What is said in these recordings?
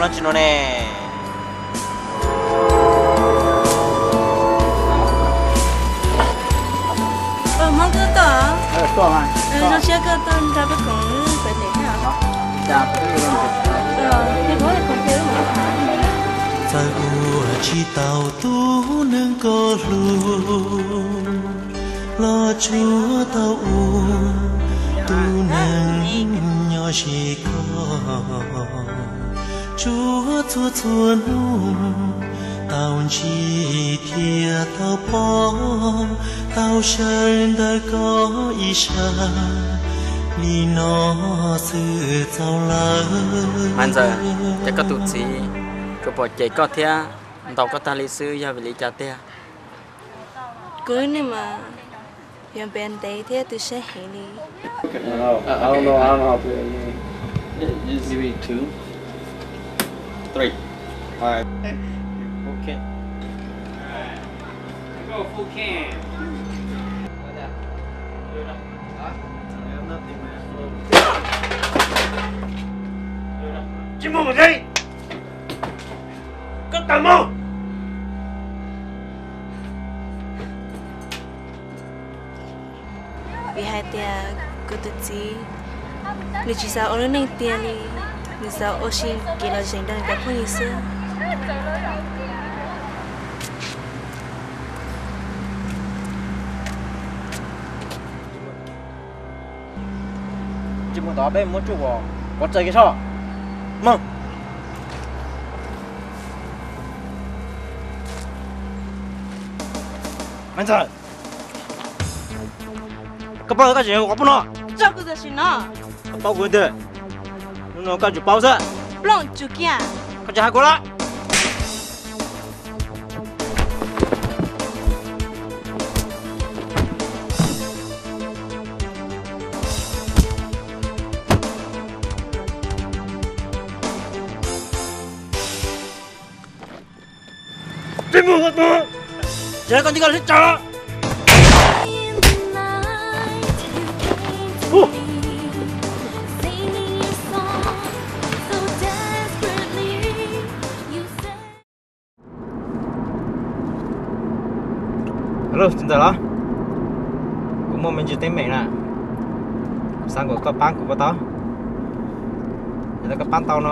Tsis no ne. Hmoob koj tuaj? Zoo siab koj tuaj nrog peb koom pem pem thiab. Txawm ua tsis tau tus neeg koj hlub, los tsuas tau ua tus neeg nyob ze koj. Tsuas txhua txhua hnub tau ntsib thiab tau pom, tau sawv ntawm koj ib sab, li no xwb txaus lawm. Mas Ntxawm, ces koj tus txiv tsuas pom cem koj thiab ntaus koj tag li xwb yog vim li cas tiag? Kuv lub neej mas yuav npe ntev thiab tu siab heev li. Tsis mus mus deb, koj tawm mus. Vim hais tias kuv tus txiv nws tsis xav ua lub neej tiag li, nws xav ua si kev lom zem nrog nws cov phooj ywg xwb. Tsis mus tod peb muab tsuj ua pov tseg kiag soj. Mog. Maiv Ntxawg, koj paub koj tseem ua qhov pub no? Tso kuv tam sim no. Koj paub kuv tiag, hnub no koj tsum paub xwb. Plooj tsum kiag. Koj tseem hais kuv los? Tsis mus, tsis hais koj nti koj li tsawg. Hello, txiv ntxawm los? Kuv muaj me ntsis teeb meem na, kuv xav kom koj pab kuv puas tau? Yog koj pab tau no,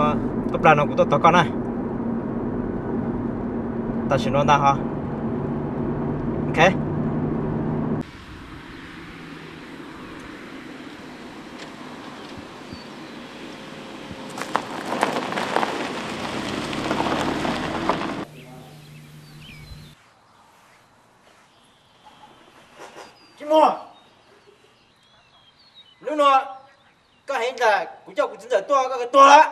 koj plag no kuv tuaj tos koj na. Tam sim no ntag ho. Ok. Tsis muaj. Hnub no koj heev tas kuv coj kuv txiv ntxawm tuaj koj tuag lawm.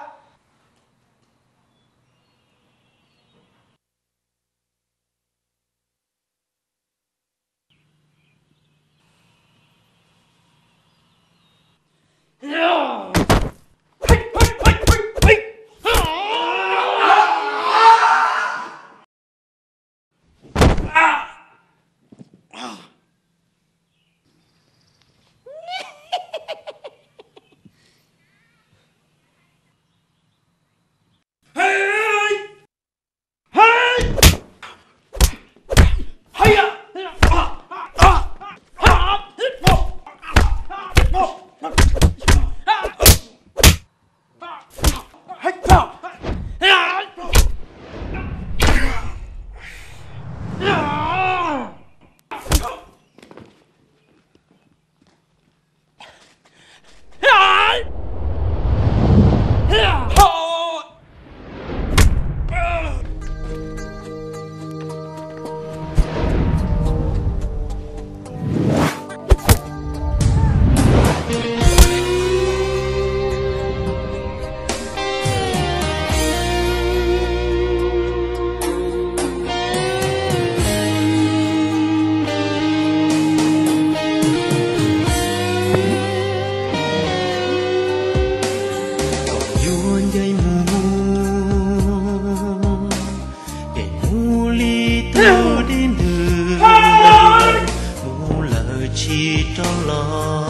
Kom yuav ncaim mus, pem mus li tus deb ntws, mus lawm tsis rov los.